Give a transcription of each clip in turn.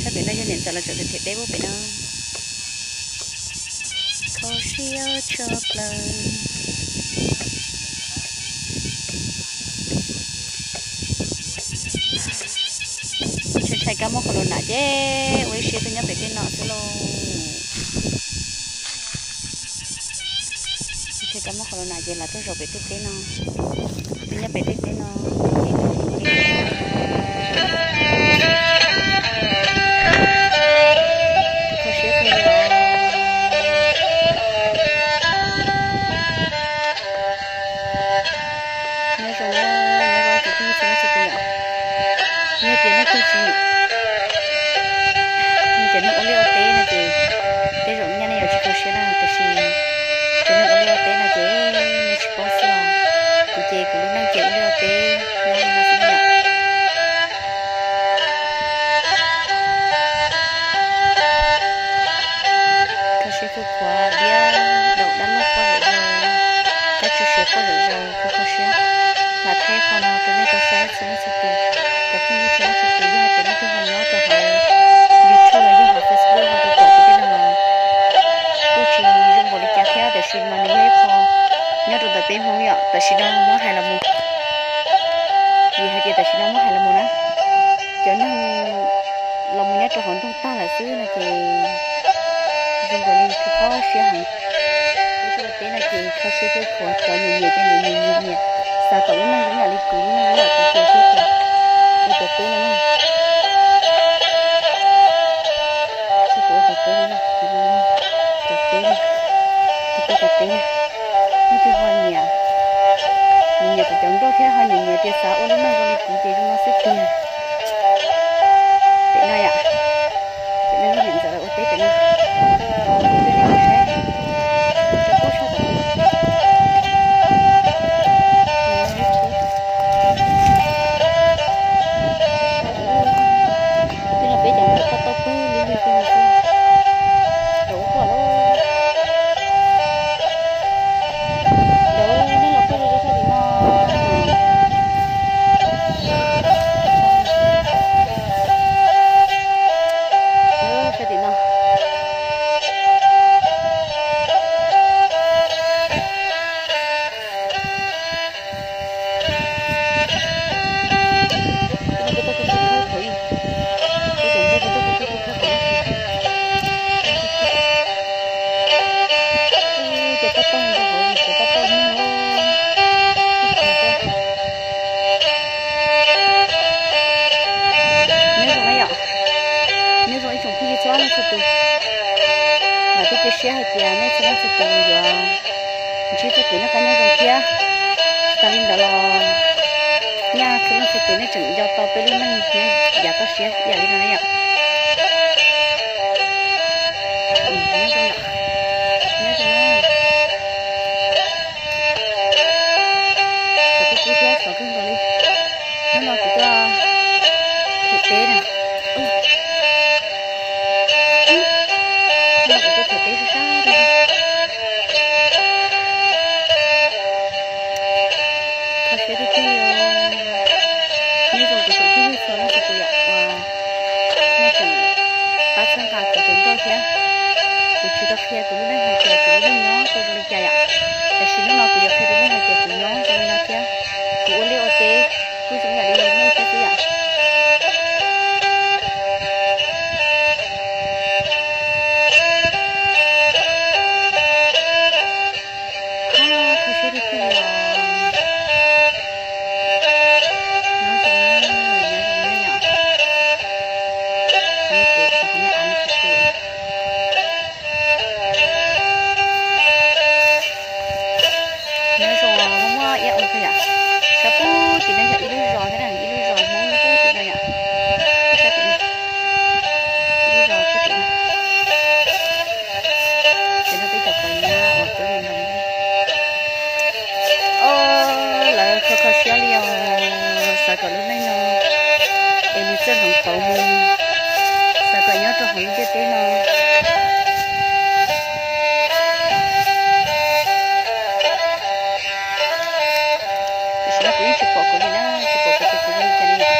Sab pem no yog niam ntxawm los tseem them teb ub pem no. Kho siab tshaj plaws. Ntshai ntshai kab mob qhov los nam ces ua ib siab tuaj nyob pem tej no xwb lauj. Ntshai kab mob qhov los nam ces lam tuaj zaum pem tej teb no. Tuaj nyob pem tej teb no ces kho siab kawg li os. Nyob zoo na, nyob zoo tsoom phooj ywg txhua leej txhua tus yom. Yog tias leej twg tsis, yog tias neeg ua liaj ua teb no ces tej zaum nyaj nej yuav tsis kho siab na, tiam sis cov neeg ua liaj ua teb no ces nej tsis paub xwb os. Kuv ces kuv lub neej ces ua liaj ua teb nyob li no xwb na yom. Kho siab khuj khuav, diab daum dab laug quaj zom zaws, kab tsw siav quaj zom zaws, kuj kho siab. Lam thaij qhov no rau nej tau saib txhua leej txhua tus, cov phooj ywg txhua leej txhua tus, yog hais tias leej twg ho nyob rau hauv YouTube los yog hauv Facebook ho tau pom kuv tej no los kuj tsis zoo npaum li cas thiab, tiam sis mas nws yog ib qho nyob rau ntawm peb Hmoob yom, tam sim no muab hais los mus, vim hais tias tam sim no muab hais los mus na, cov neeg los mus nyob rau hauv nroog tag lawm xwb no ces zoo nkaus li kho siab heev. Peb tuaj ua teb no ces kho siab khuj khuav, cov nyiam nyiam ces nyiam nyiam nyiam nyiam, xav kom lub neej zoo ib yam li kuv lub neej ib yam kuv ces thiab ces ua cov teb no, seb puas ua cov teb no, cov teb no, cov teb no, leej twg ho nyiam, nyiam nyiam kom cov nkauj thiab ho nyiam nyiam tias xav ua lub neej zoo li kuv ces zoo no xwb tiag. Pem no yom, pem no yog niam ntxawm lawv ua teb pem no. Kuv twb tsis saib rau qub tshaj tom no. Tej no peb cov ntawm toj toj pawg li li tej no xwb. Rau ub quaj lauj. Rau nej los quaj zoo zoo sab tim no. Sab tim no. Nyob zoo na yom, nyob zoo ib tsoom phooj ywg txhua leej txhua tus. Vam thiab cia siab hais tias nej txhua leej txhua tus yuav ntsib txoj kev noj qab nyob zoo thiab. Tsis tas li ntawd los nyaj txhua leej txhua tus nej tseem nco tau peb lub neej nyob yav toj siab ib yam li no na yom. Teb na. Ub, no kuv tuaj them teb sab sab. Kho siab tiag tiag li os. Nyob zoo kuv tus phooj ywg txhua leej txhua tus yom, uas nej tseem pab txhawb nqa kuv cov nkauj thiab. Kuv tsis tau qhia kuv lub neej hais tias kuv lub neej nyob tau zoo li cas yom, tiam sis hnub no kuv yuav qhia rau nej hais tias kuv nyob zoo li no thiab, kuv ua liaj ua teb kuj zoo yam li nej thiab xwb yom. Kho siab tiag tiag li os. Nyob zoo na, nyob zoo na yom. Qhov no ces qhov no av no tsis tu. Nyob zoo, muaj muaj ib oo kawg yom. Sab pug tim no yog ib lub zos thiab na, ib lub zos Hmoob nyob pug tim no yom. Sab tim no, ib lub zos pug tim no. Ces no peb cov quav nyab uas twb ntoo. Os, lawv kho kho siab li os, xav kom lub neej no es nws txawj hloov pauv mus, xav kom nyob rau hauv lub ntiaj teb no. Tiam sis no kuv yeej tsis pom kuv li na, tsis pom kuv tias kuv zoo li cas li yom.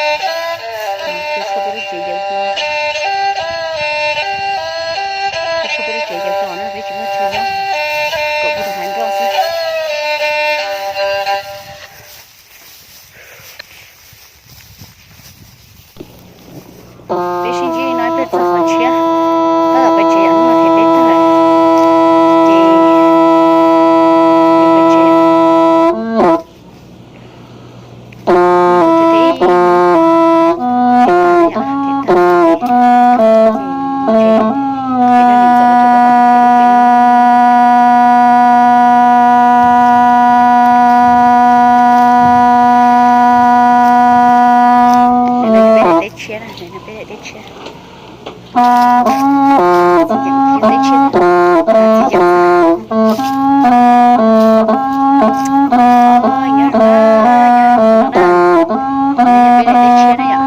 Kuv tshuaj peb lub tsev yawg hlo, kuv tshuaj peb lub tsev yawg hlo na, peb tsis muaj chaw nyob, kom kuv tus haiv nroj xwb. Peb sib ntsib no peb txog qhov tshiab, tab tom peb tsev yom, hnub no them teb tag lawm, ces peb tsev. Peb daim teb tshiab na, peb daim teb tshiab. Txiv ceem teb tshiab, txiv ceem. Nyob zoo na, nyob zoo na, peb daim teb tshiab na yom.